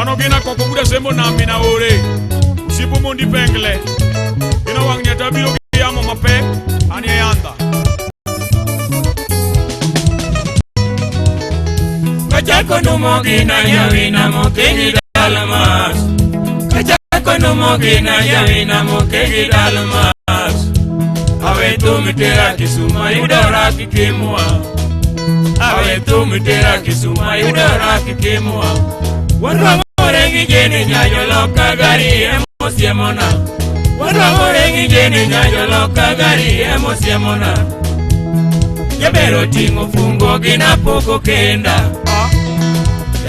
Mano gina koko buda sembo nam mina ore. Usipo mondi pengle. Gina wang' nyata biro gi yamo mapek anie yandha. Kachako numo gina nyawina mokegi dalmas. Kachako numo gina nyawina mokegi dalmas. Awe thum tera Kisuma yudora kikimwa. Awe thum tera Kisuma yudora kikimwa. Wanwang'ore gi jeni nyajo loka gari emosiemona. Wanwang'ore gi jeni nyajo loka gari emosiemona. Jaber oting'o fungo gina poko kenda.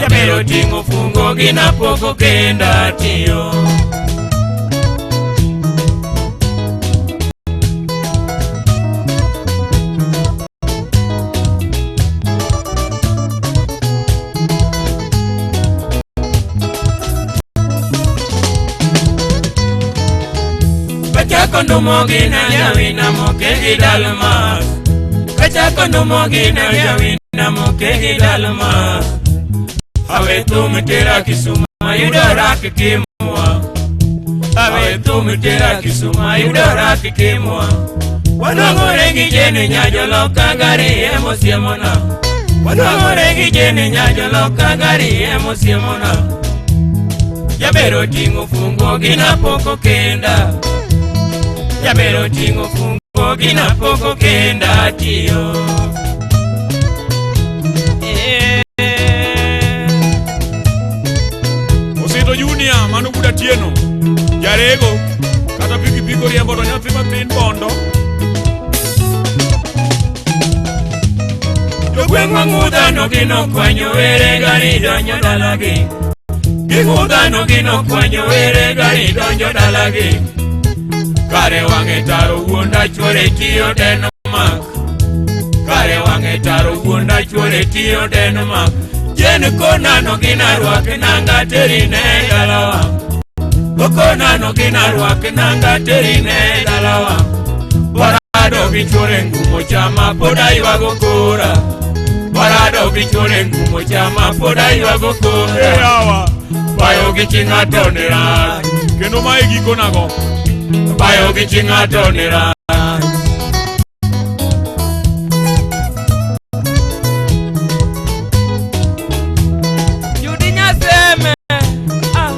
Jaber oting'o fungo gina poko kenda tiyo. Kachako numo gina nyawina moke gi dalmas. Kachako numo gina nyawina moke gi dalmas. Awe thum tera Kisuma yudora kikimwa. Awe thum tera Kisuma yudora kikimwa. Wanwang'ore gi jeni nyajo loka gari emosiemona. Wanwang'ore gi jeni nyajo loka gari emosiemona. Jaber oting'o fungo gina poko kenda. Jaber oting'o fungo gina poko kenda tiyo. Osito Junior mano buda Tieno. Jarego kata pikipiki oriembo to nyathi matin bondo. Jogweng'wa ng'udhano gino kwanyo were gari donjo dalagi. Ging'udhano gino kwanyo were gari donjo dalagi. Kare wang'e taro wuonda chuore tiyo Denmark. Kare wang'e taro wuonda chuore tiyo Denmark. Jen konano gina rwak nanga teri ne dalawa. Okonano gina rwak nanga teri ne dalawa. Warado gi chuore ngumo chama pod aywago kora. Warado gi chuore ngumo chama pod aywago kora. E yawa. Bayo gi chi ng'ato ni rach. Kendo mae giko nago. Bayo gi chi ng'ato ni rach. Judy Nyaseme. Ah.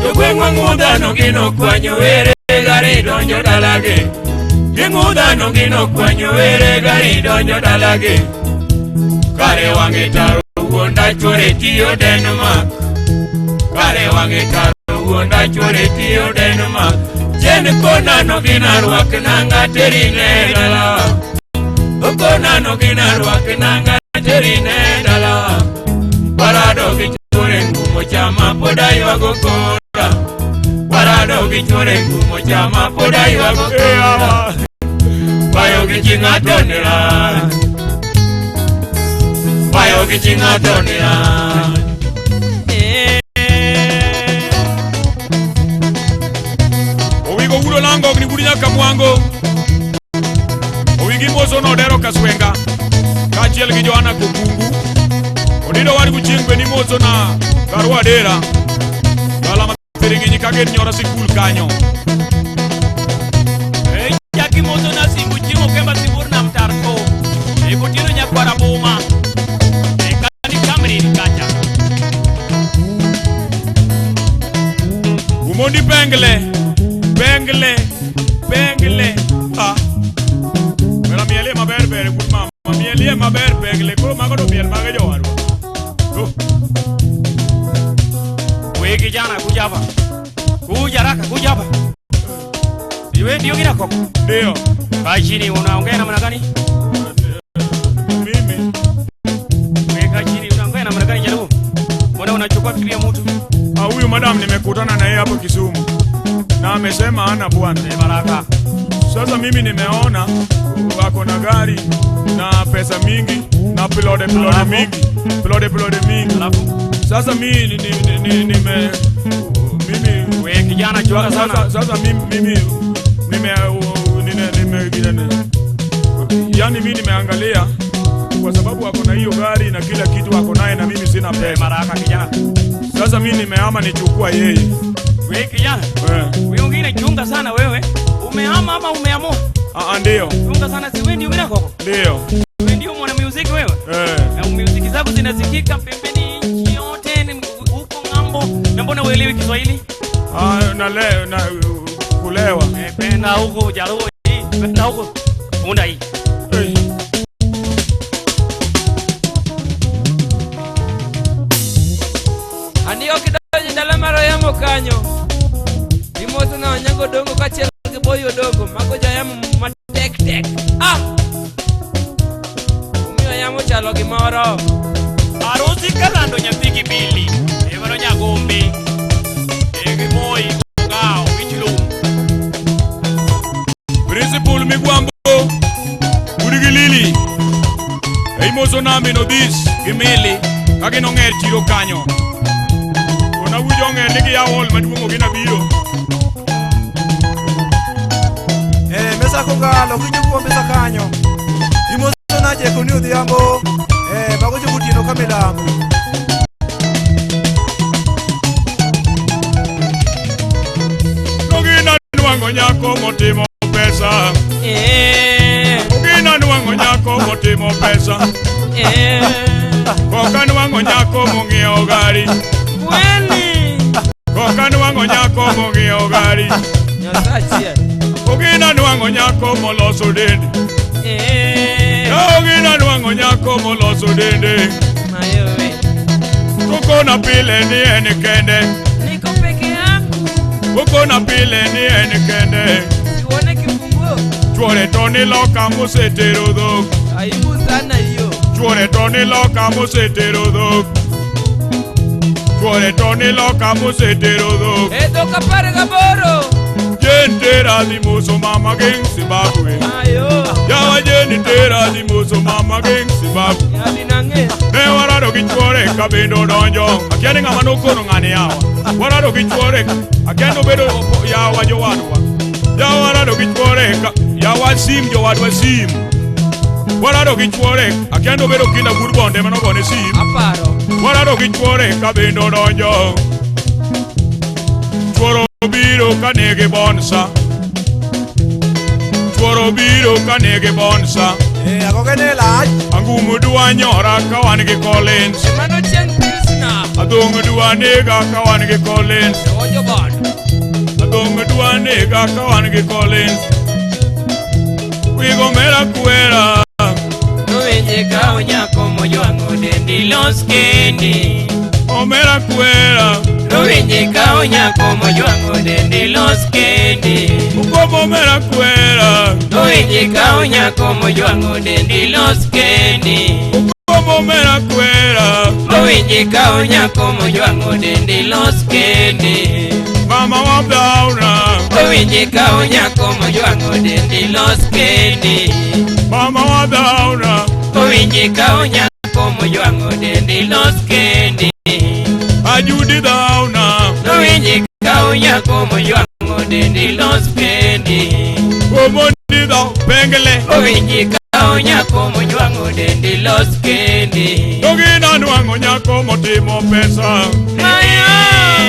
Jogweng'wa ng'udhano gino kwanyo were gari donjo dalagi. Ging'udhano gino kwanyo were gari donjo dalagi. Kare wang'e taro wuonda chuore tiyo Denmark. Kare wang'e taro wuonda chuore tiyo Denmark. Jen konano gina rwak nanga teri ne dalawa. Okonano gina rwak nanga teri ne dalawa. Parado gi chuore ngumo chama pod aywago kora. Parado gi chuore ngumo chama pod aywago E kora. yawa. Bayo gi chi ng'ato ni rach. Bayo gi chi ng'ato ni rach. Owigo wudo lango ni budi nyaka mwango. Owigi moso nodero kaswenga. Kaachiel gi Joana Kokungu. Onido war guchieng' be nimoso na Karwa Adera. Dala ma thiring'inyi kagen nyora sikul kanyo. Jaki moso na simbu chiemo kemba sibur nam tarko. E kotieno nyakwara boma. E kani kamri kacha. Umondi pengle. Pengle. Pengle. Ah. Mera mielie maber ber gud mama. Mielie maber pengle. Koro mago to miel mage jowadwa. Oh. We kijana kuja hapa. Kuja haraka kuja hapa. Iwe ndio kina koko. Ndio. Kaa chini unaongea namna gani? Mimi Weka chini unaongea namna gani jaribu? Mbona unachukua bibi ya mtu? Ah, huyu madam nimekutana na yeye hapo Kisumu na amesema hana bwana. Ni baraka. Sasa mimi nimeona wako na gari na pesa mingi na pilode pilode Alafu? mingi pilode pilode mingi. Alafu Sasa mimi ni, ni, ni, nime mimi we kijana chunga sasa, sana. sasa mimi mimi nime nime Yani mimi nimeangalia kwa sababu ako na hiyo gari na kila kitu ako naye na mimi sina pesa. Maraka kijana. Sasa mimi nimehama nichukua yeye. Wewe kijana. Eh. Wewe wengine chunga sana wewe. Umehama ama umeamua? Ah, ah, ndio. Chunga sana si wewe ndio koko. Ndio. Wewe ndio mwana music wewe. Eh. Na music zako zinasikika pembeni nchi yote ni huko ng'ambo. Na mbona uelewi Kiswahili? Ah, na leo na kulewa. Eh, penda huko Jaluo hii. Penda huko. Unda hii. Eh. Andigo kidonjo dala mar Oyamo kanyo. Gimoso na Onyango Odongo kaachiel gi Boy Odongo mago joyamo matek tek. Ah! Omiyo yamo chalo gimoro. Arusi kalando nyathi gi Bili. Emano Nyagombe. E gi Moi Ogao Wich Lum. Principal Migwambo Udi gi Lili. Imoso nami no this gi Mili ka gin ong'er chiro kanyo. To nawinjo ong'er ni giyawo hall maduong' ok ginabiro. Eh, mesa kongalo kijokuo mesa kanyo. Imoso na jeko ni odhiambo. Eh, mago jogotieno ka milambo. Ogina nwang'o nyako motimo pesa. Eh, Ogina nwang'o nyako motimo pesa. eh. Koka nwang'o nyako mong'iewo gari. Kweli. Koka nwang'o nyako mong'iewo gari. Nyasaye. Ogina nwang'o nyako moloso dende. Eh, Ogina nwang'o nyako moloso dende. mayowe. Kokona pile ni en kende. Niko peke yangu. Kokona pile ni en kende. Sione kifunguo. Chuore to ni loka mosetero dhok. Aibu sana hiyo. Chuore to ni loka mosetero dhok. Chuore to ni loka mosetero dhok. Eh, dhok 18. Jen tera dhi moso mama ging Zimbabwe. Ayo. Yawa jen tera dhi moso mama ging Zimbabwe. Nyadi nang'e. Ne warado gi chuore ka bende odonjo. Akia ni ng'ama nokono ng'ani yawa. Warado gi chuore akia ni obedo yawa jowadwa. Yawa warado gi chuore ka yawa sim jowadwa sim. Warado gi chuore akia ni obedo kinda wuod bonde manogone sim. Aparo. Warado gi chuore ka bende odonjo. Chuoro biro ka nigi bonsa. Chuoro biro ka nigi bonsa. Eh, agoge ne lach. Angumu dwa nyora ka wan gi Collins. Mano chieng' Pilsner. Adhong' dwa nega ka wan gi Collins. Ojo god. Adhong' dwa nega ka wan gi Collins. Wigo mera kwera. Nowinje ka onyako mojwang'o dendi los kendi. Omera kwera. Nowinje ka onyako mojwang'o dendi los kendi. Ukomo omera kwera. Nowinje ka onyako mojwang'o dendi los kendi. Ukomo omera kwera. Nowinje ka onyako mojwang'o dendi los kendi. Mama wa dhauna. Owinje ka onyako mojwang'o dendi los kendi. Mama wa dhauna. Owinje ka onyako mojwang'o dendi los kendi. Ajudi dhauna. Nowinje ka onyako mojwang'o dendi los kendi. Omondi dho pengele. Owinje ka onyako mojwang'o dendi los kendi. Togina nwang'o nyako motimo pesa. Mayo.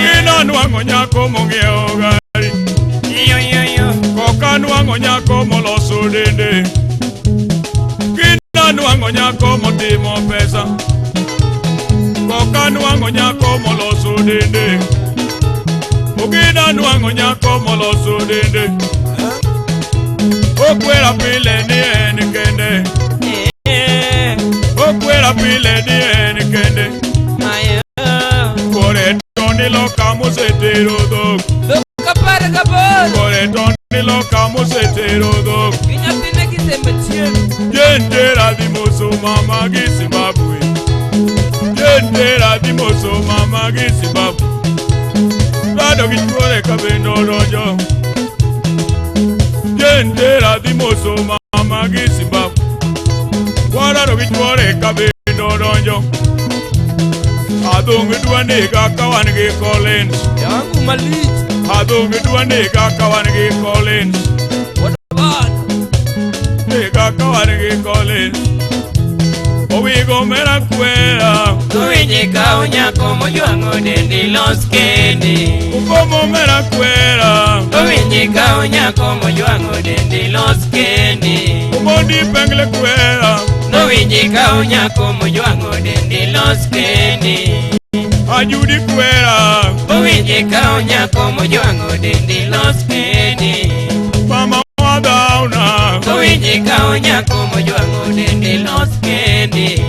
Gina nwang'o nyako mong'iewo gari. Yo yo yo. Koka nwang'o nyako moloso dende. Gina nwang'o nyako motimo pesa. Koka nwang'o nyako moloso dende. Ogina nwang'o nyako moloso dende. Okwera pile ni en kende. Eh, Okwera pile ni en kende. Mayo. Kore to ni loka mosetero dhok. Dhok 18. Kore to ni loka mosetero dhok. Gi nyathine gisembe chien. Jentera dhi moso mama gi Zimbabwe. Jentera dhi moso mama gi Zimbabwe. Rado gi chuore ka bende odonjo. Jentera dhi moso mama gi Zimbabwe. Warado gi chuore ka bende odonjo. Adhong' dwa nega ka wan gi Collins. Yangu malich. Adhong' dwa nega ka wan gi Collins. What about? Nega kwera ka wan gi Collins. Owigo mera kwera. Owinji ka onyako mojwang'o dendi los kendi. Ukomo mera kwera. Owinji ka onyako mojwang'o dendi los kendi. Omondi pengle kwera. Nowinji ka onyako mojwang'o dendi los kendi. Ajudi kwera. Owinji ka onyako mojwang'o dendi los kendi. Mama wadhauna. Owinji ka onyako mojwang'o dendi los kendi.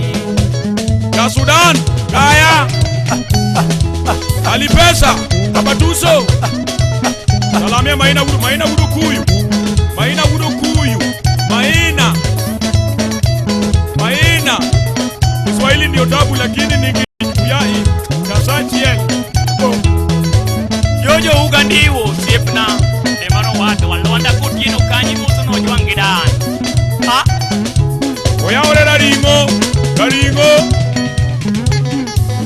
Ya Sudan. Kaya. Alipesa. Abatuso. Salamia Maina Wudu. Maina Wudu Kuyu. Maina Wudu Kuyu. Maina. Maina. Kiswahili ndio tabu lakini nikiyai. Kasachiel. Oh. Jojo ugandiwo osiepna emano wadwa Lwanda Kotieno kanyi moso nojwang' gi dan. Ha? Oyawore raring'o. Raring'o.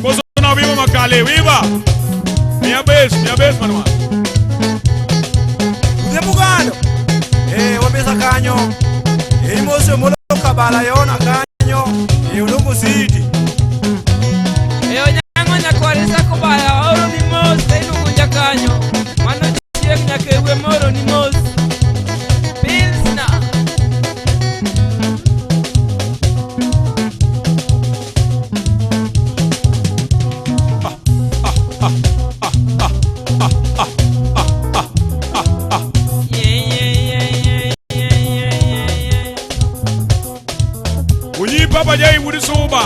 Moso na wiwa makale. Wiwa. Mia bes. Mia bes manwa. Odhiambo Gando. Eh, wabesa kanyo. Eh, imoso molo kabala yona kanyo. Eh, Odongo City. E onyango nyakwar Isaac Obaya oro ni mos e iluongo jakanyo. Mano chieng' nyaka ewe moro ni mos. Pilsner. Yeah, yeah, yeah, yeah, yeah, yeah, yeah, yeah. Onyi Papa Jai Wuod Suba.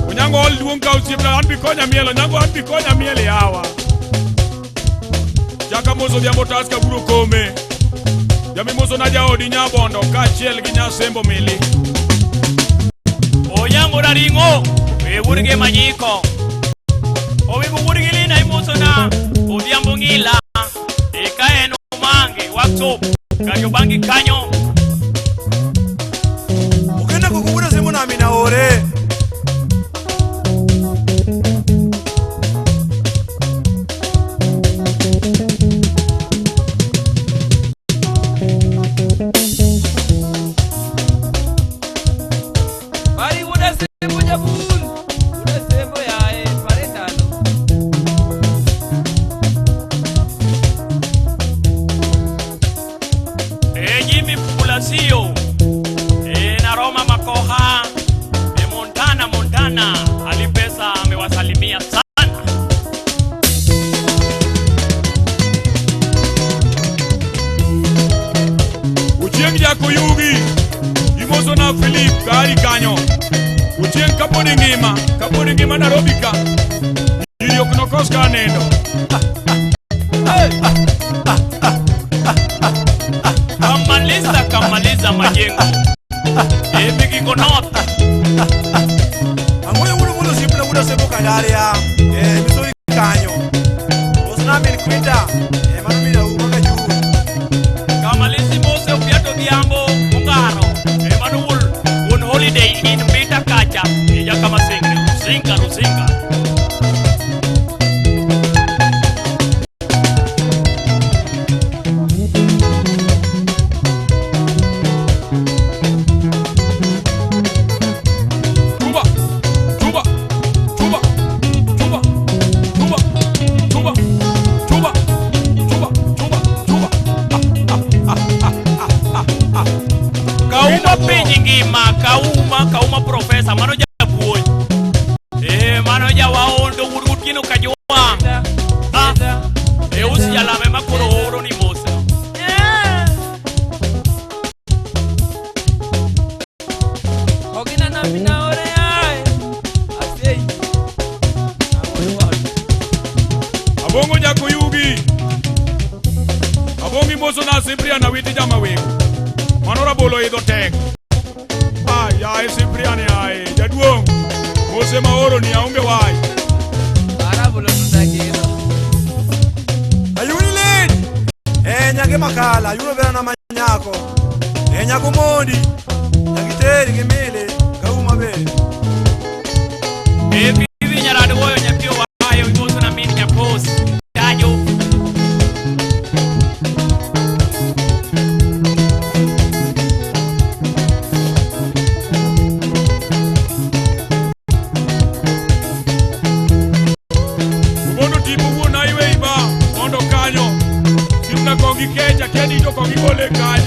Onyango ol duong' ka osiepna an bi konya miel. Onyango an bi konya miel yawa. Chaka moso odhiambo taska buro kome. Jami moso na jaodi nyabondo kaachiel gi nyasembo mili. Onyango raring'o we wuod gi manyiko. Owigo wuod gi lina imosona Odhiambo ng'ila. Eka en Omange workshop Kariobangi kanyo. Ukenda kukubuda simu na mina ore. Bari wuda sembo jabul. Wuda sembo yae pare ndalo. E Jimmy Pulasio. E Naroma Makoha. E Montana Montana. Alipesa amewasalimia sana. Ochieng' Jakoyugi. Imoso na Philip kari kanyo. Ochieng' kapod ngima. Kapod ngima Nairobi ka. Nyiri ok nokos ka nindo. Kamaliza kamaliza majengo. E Migingo North. Ang'oyo wuod mulo osiepna wuod Osembo Kadaria. Eh, misoi kanyo. Mosna min Quinta. Eh, mano min Auma Kajur. Kamalisi Mose Opiato Odhiambo Ongaro. E mano wuon wuon Holiday Inn Mbita kacha. E Jakamasingri. Rusinga Rusinga. Tuba. Tuba. Tuba. Tuba. Tuba. Tuba. Tuba. Tuba. Tuba. Tuba. Kauma piny ngima, kauma, kauma profesa, mano japuonj. Eh, mano jawaondo wuod Otieno Kajwang'. Ah, Deus jalame ma koro oro ni mose. Yeah. Ogina na mina ore yae. Asei. Awuod. Abong'o Jakoyugi. Abong'i moso na Cyprian Awiti jamawego. Mano rabolo idho tek. Ai, yae Cyprian yae, jaduong'. Mose maoro ni aonge wach. Arabulo tutakiro. Ayuni lady. Eh, nyake makala, ayuno vera na manyako. Eh, nyako mondi. Nyakiteri gi mile, kauma be. E bibi nyarad woyo nyathi owayo imoso na min nyapos. Tajo. kanyo. Simna kongi kecha, akia ni to kongi gole kanye.